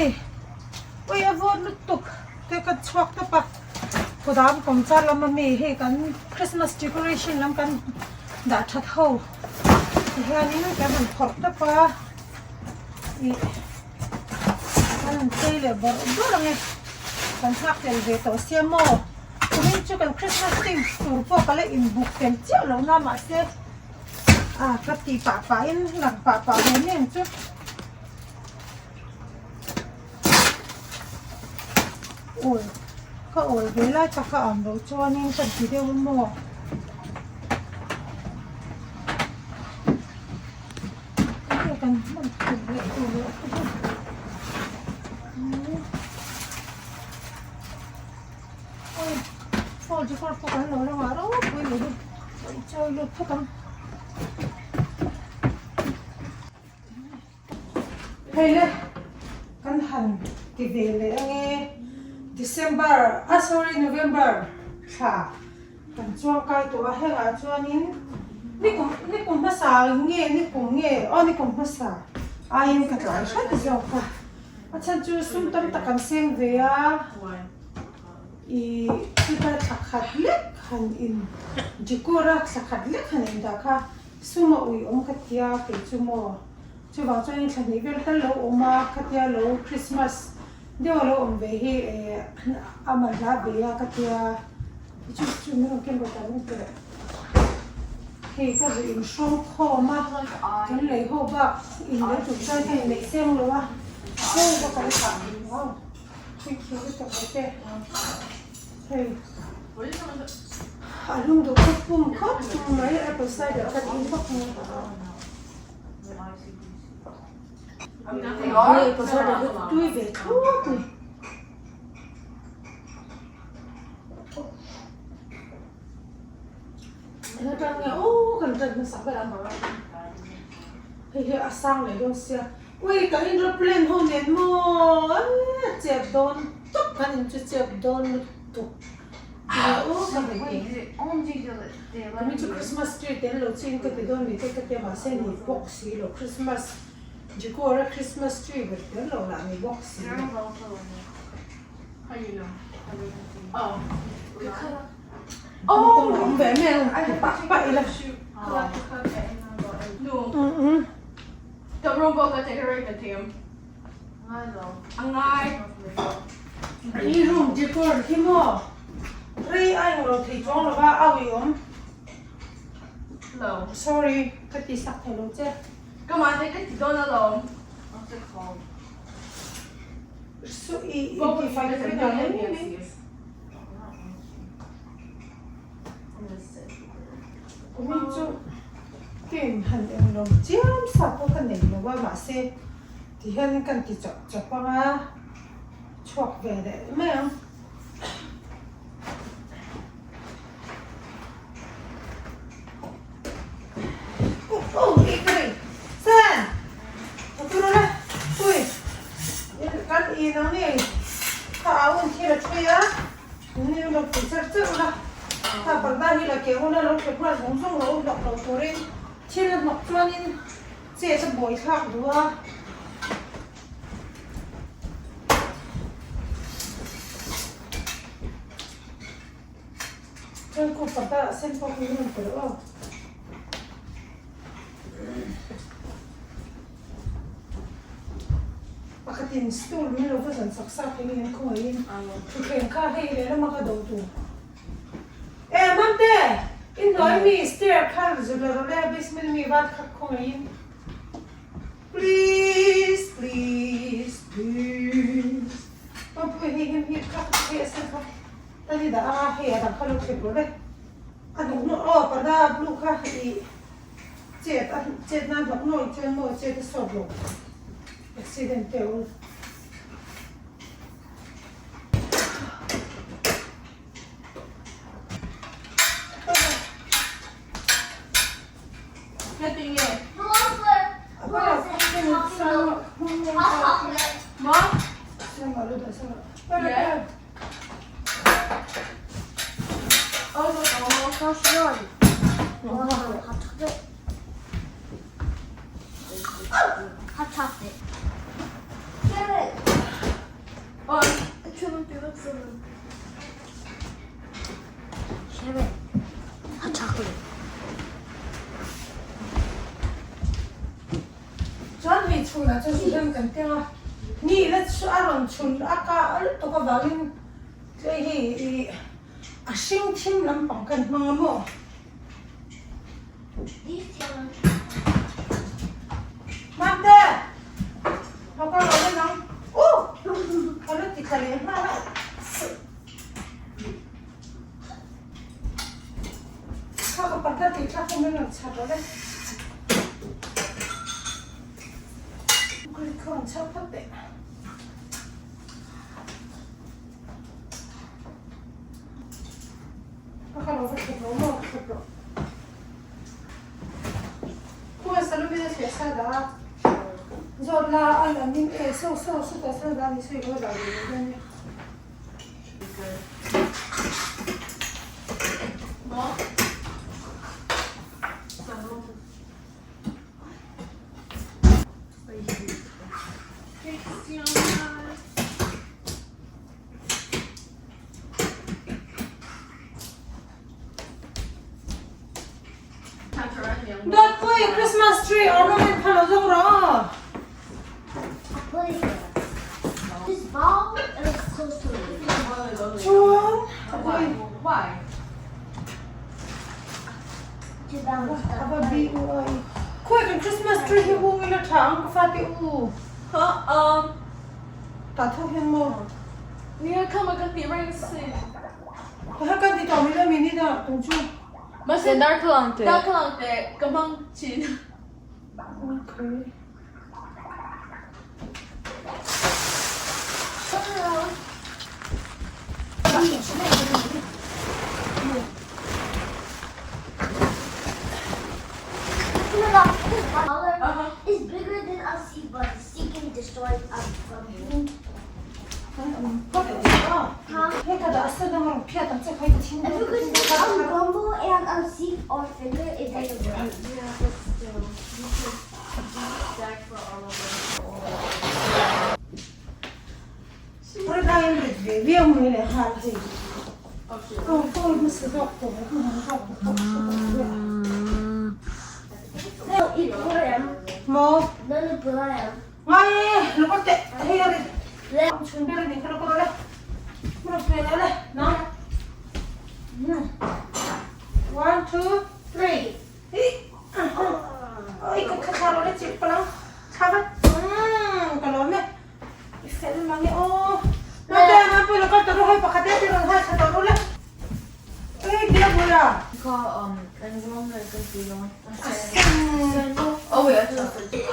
Hei ui a vawt lutuk te ka chhuak tawp a kudam kawmchar lama mi hei kan Christmas decoration lam kan dah that ho tihianin kan han phawrh tawp a ih kan han chei leh bawrh bawrh ang e kan nghak tel ve tawh sia maw kumin chu kan Christmas theme tur pawh ka la inbuk tel chiah lo na mahse ah ka ti pah pahin lang pah pah ve mai ang chu. Awl ka awl ve lai tak a awm loh chuanin ka ti deuh a maw enge kan hman tur leh tur loh te hi awi phone chu kawr pawh kan lo la nghah ropui mai hi chawi lut phawt ang. Hei le kan han ti ve leh ange December ah sorry November thla kan chuang kai tawh a hengah chuanin nikum nikum hmasa nge nikum nge aw nikum hmasa aiin ka tlai hret zawk a a chhan chu sum tam tak an seng ve a ih chuta thla khat lek han in decor a thla khat lek han in dah kha. Sum a ui awm ka tia kei chu maw? Chuvang chuan in thlahnih vel tal lo awm a, khatia lo Christmas deuh a lo awm ve hi eh a malhla ve a ka tia chu chu min rawn ken rawh ta min pe hei ka zu in hrawng khawm a kan lei ho bak in lei tur chuan ka inneih seng lo a hei ka kan thah wow thank you lutuk lo te. Hei a lung duh khawp pum khawp mai apple cider kha in bawk mai hei apple cider hi tui ve thlawt ni eng atang nge aw kan ṭan hmasa ber ang hei hi a sang leh dawn sia Ui ka aeroplane ho nen maw eee chep dawn tawp kan in chu chep dawn lutuk Kumin chu Christmas tree tel lo chu in ka ti dawn ni te ka tia mahse ni bawk si lo Christmas decor a Christmas tree ber tel lo lah ni bawk si lo. Awm ve mai ang ti pah pah ila. Ka room pawh ka decorate na thei ang. A ngai. I room decor hi maw rei a eng lo thei chuang lo va a ui awm. Lo. Sorry ka ti sak thei lo che. Ka mahni ka ti dawn alawm. Su i i ti fai tur dan mai mai. Kumin chu team han englo chiam sa pawh ka nei lo a mahse tihian kan ti chawp chawp ang a chhuak ve leh mai ang. Kan in ang nge kha au in thil a thui a. Ni lo pui char char ula, kha parda hi la keng ula lo ṭhep nghal zung zung lo hlawk lo turin thil a hnawk chuanin chet a buai thlak duh a. Chuan khu parda ah sen pawh hi rawn telh aw. Pakhatin stool min lo va zan sak sak eng eng khawngaihin thutthleng kha hei lehlam a ka do tur. E Mamte! In hnuai mi stair kha zut la rawh le basement mi vat kha khawngaihin. Please please please. Pampui hei hem hi kha ka hei a sen kha ta ni dah a hei a dang kha lo thlep rawh le. A hnuk hnawh aw parda blue kha ih Chet a chet nan hlawk nawi chuan maw chet a sawt lo accident te ul. Chuan hei chhunah chuan sudan kan teng a, ni la chu a rawn chhun a ka a lutuk avangin hei hi ih a hring thim lampang kan hmang a maw? Mate! Lo kal rawh le nang. Uh! Ka lo ti thla leh nghal a. Kha ka parda tih thlak kha min rawn chhat rawh le. Grid kha rawn chhar phawt teh. Ka kha lo va thlep rawh maw ka thlep rawh. Khawngaih Salome a thliah sa dah a, zawt la a lam in e so so sawtah sa dah ni sawi lo dah ve lo dawn nia. Dawtpui Christmas tree ornament kha lo zawng rawh aw. Chuan a va bi u ai. Khawi kan Christmas tree hi hung ila tha ang ka fate u. Tah tho hian maw? Nia khama kan tih reng sin. Ka kan ti tawh mai lo mi ni dah tung chu. Mahse darthlalang te. Darthlalang te ka hmang thin. Okay. Is bigger than a sea but sea can destroy us from here. If you could stick a grumble and a seek or finger, it doesn't work. Yeah, but still, you could stack for all of Maw? Them. Ngai e, lo kal teh, hei a ri. Chhun ber a ni kha lo kal le. Lo pe le le, na. One, two, three. Hi. Oi, ka kha thla ro le chip palang. Thla vat. Ka lawm e. I fel mang e aw. Na te, na pui lo kal tawh ru hei pakhat e ti rawn hai thla tawh ru le. Ei, tia bula. Ka um engzawng nge ka ti lo. A sen. Oh wait, I thought it was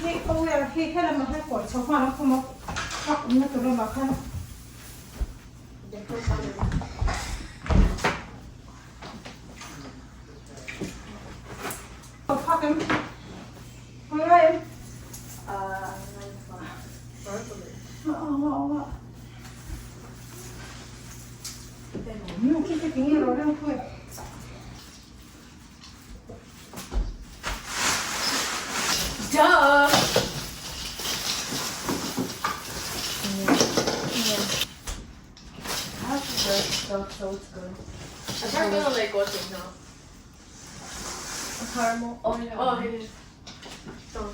Hei aware hi helamah hian kawi chho nghal a khum a khak awmna tur lamah khan. Phak em? Ngai ngai em? Khi khi tinge ro reng phui. Duh! I have to dress stuff so it's good. I'm probably gonna like watch it now. A caramel. Oh yeah. Oh hey. Don't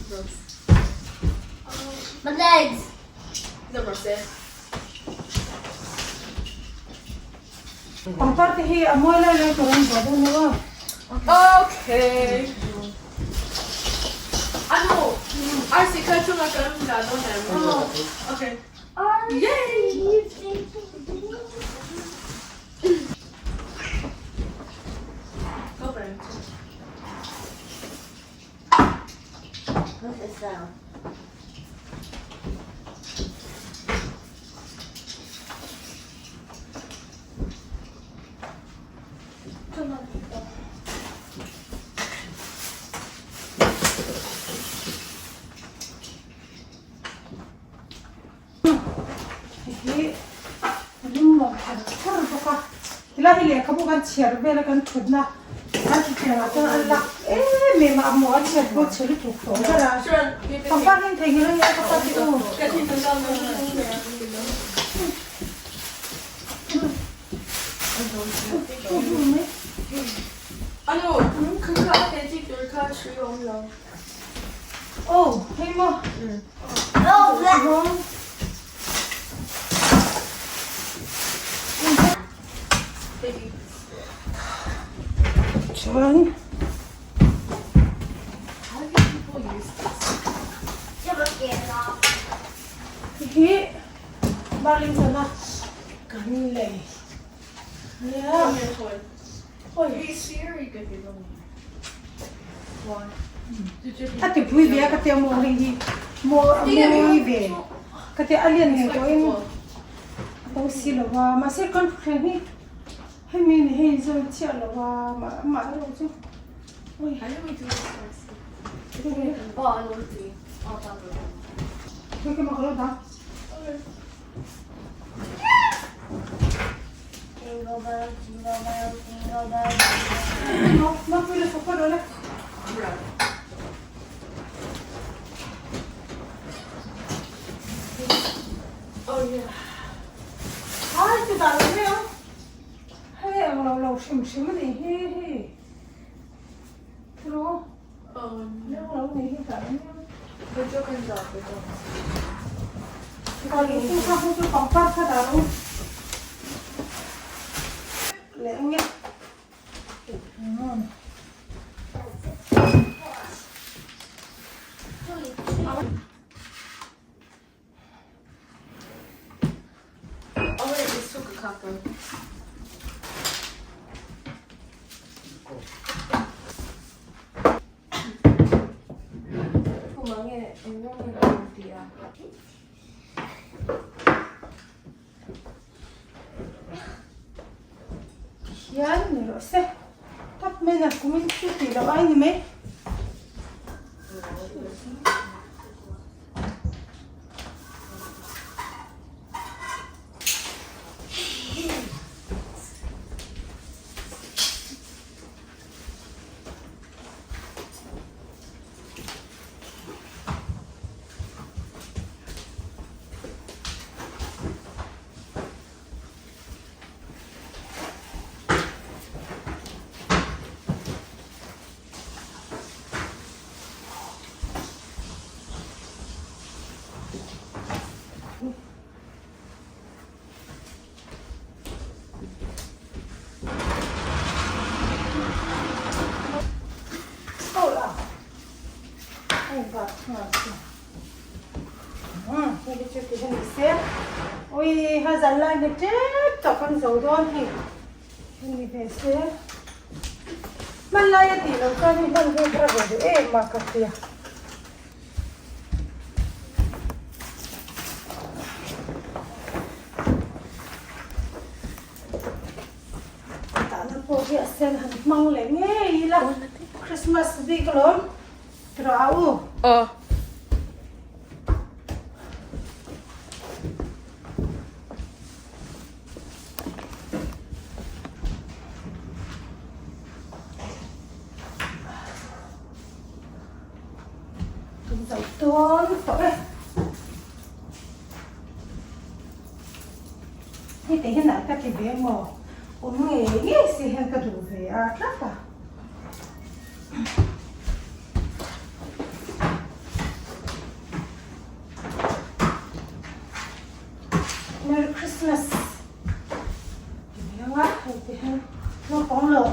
Gross. My legs. The rose. Pangpar te hi a mawi lai lai tur an buah dawn lo a. Okay. Ano? Arsi ka chunga kan dah dawn em? Okay. Are Yay! you thinking Go for it. What's the sound? Come on, people. Hei hi lung nuam kher kher bawk a, tilai hi lehkhabu kan chhiar vel a kan thutna. An thuthleng ah chuan a lak em em a, a hmuh a chhiat pawh chhe lutuk tawh ber a. Pangpar hi an theihnghilh a nia ka pa tih u. Aw hei maw. Chuan hi Burlington a kan lei nia a ti pui ve a ka tia maw hei hi maw a mawi ve ka tia a lian ngei tawhin a to si lo va mahse kan thleng hi hemi ni hei zawn chiah lo va amah erawh chu Hei ang lo lo hrim hrim a ni hi hei Tiraw leng lo ni hi dah ania Chu kha chu pangpar kha dah rawh u leh ang nge. Hian ni rawh se tap mai na kumin chu tih loh ai ni mai. Ui ha zan lai ni tep tawh kan zo dawn hei hemi ve se hman lai a tih loh chuan hei hman ve kha a ve duh em a ka tia. Tahna pawh hi a sen han hmang leh ngei ila Christmas bik alawm tiraw a u. Aw. Kan zo dawn tawh e. Hei te hian ah ka ti ve maw? Awm ngei ngei si hian ka duh ve a tlat a. Merry Christmas. Ti ve anga hei te hian naupang lo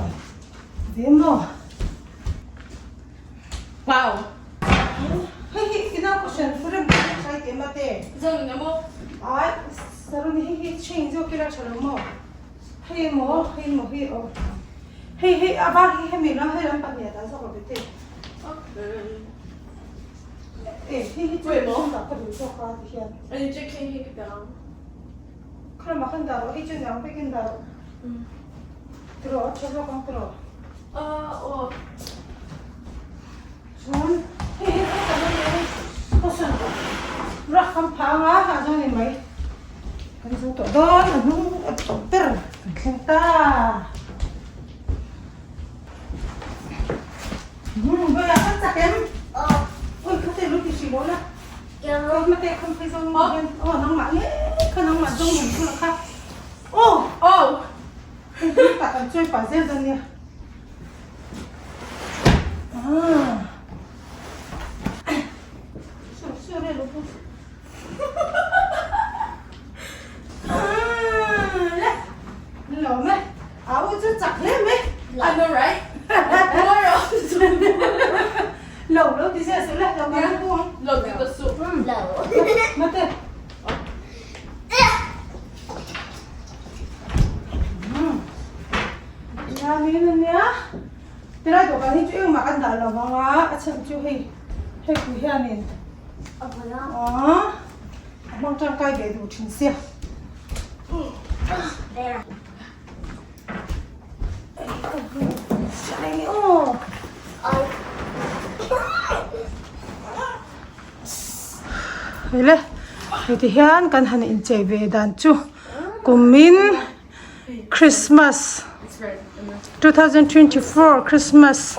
ve maw? Wow! Hei hi ina question furem ka try te mate. Zong na mo. Ai saruni hei hi change zo kila thalo mo. Hei mo hei mo hi o. Hei hei avar hi hemi la hei lam pahnih da zo ko bete. Okay. E hei hi Wait mo. Da ka du zo ka ti hian. Ani che khe hi ka dang. Khara ma kan da ro hei chu nyang pe kin da ro. Tro tha zo kang tro. Aw. Chuan hei hi ka tan ania hei caution rak kan phah anga a zawng ni mai kan zo tawh dawn a hnung a tawp ber kan thleng ta. Vawiah kan chak em? Oi kha te lo ti hrih lo la. Kei mate kham phei zawng hian aw nangmah nge kha nangmah zawng hian thu la kha. Aw! Aw! Hei hi tah kan chawi pah zel dawn nia. Ah. Sure sure lo bu. Ah, le. Lo me. Au chu chak hle mai. I know right? Lo lo ti zel suh le, lo kan bu ang. Lo ti ta suh. Lo. Mate. Chuanin ania tilai dawhkan hi chu engmah kan dah lo vang a, a chhan chu hei hei pui hianin a hmang tangkai ve duh thin sia. Hei le heti hian kan han inchei ve dan chu kumin Christmas 2024 Christmas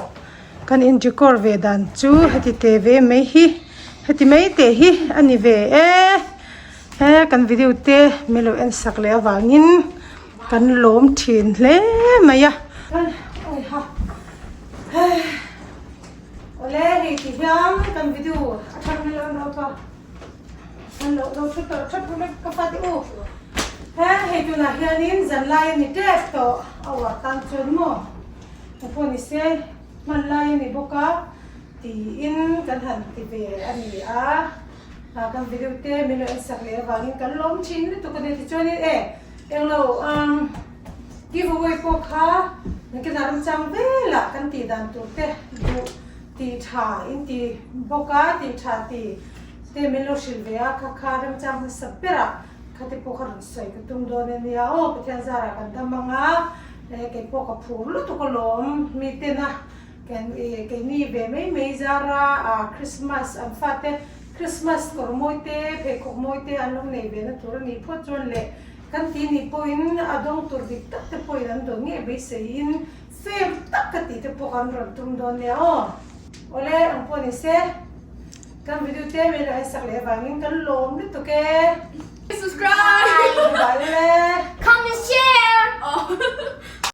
kan in decor ve dan chu heti te ve mai hi heti mai te hi a ni ve e he kan video te min lo en sak leh avangin kan lawm thin hle mai a. Awle hei ti hian kan video a thar mai lo an lo pa. An lo lo thu tawh that ru ka fate u. He hei tunah hianin zan lai a ni tep tawh a uar tan chuan maw ka pawh ni se hman lai a ni bawk a tiin kan han ti ve a ni a. Kan video te min lo en sak leh avangin kan lawm thin lutuk a ni tichuanin e englo umm give away pawh kha nakinah ramchang velah kan tih dan tur te duh tih tha in ti bawk a tih tha ti Te min lo hrilh ve a, kha kha remchang hmasa berah kha te pawh kha rawn sawi ka tum dawn a nia aw, Pathian zarah kan dam ang a, eh kei pawh ka phur lutuk alawm, mi tena kan eh keini ve mai mai zara ah Christmas an fate Christmas kawr mawi te pheikhawk mawi te an lo nei ve na tur a nih phawt chuan leh kan ti nih pawhin a dawng tur dik tak te pawhin an dawn ngei beiseiin fair tak ka tih te pawh kan rawn tum dawn nia aw. Awle ang pawh ni se. Kan video te min lo en sak leh avangin kan lawm lutuk e. Subscribe! Bye ule. Comment share! Oh.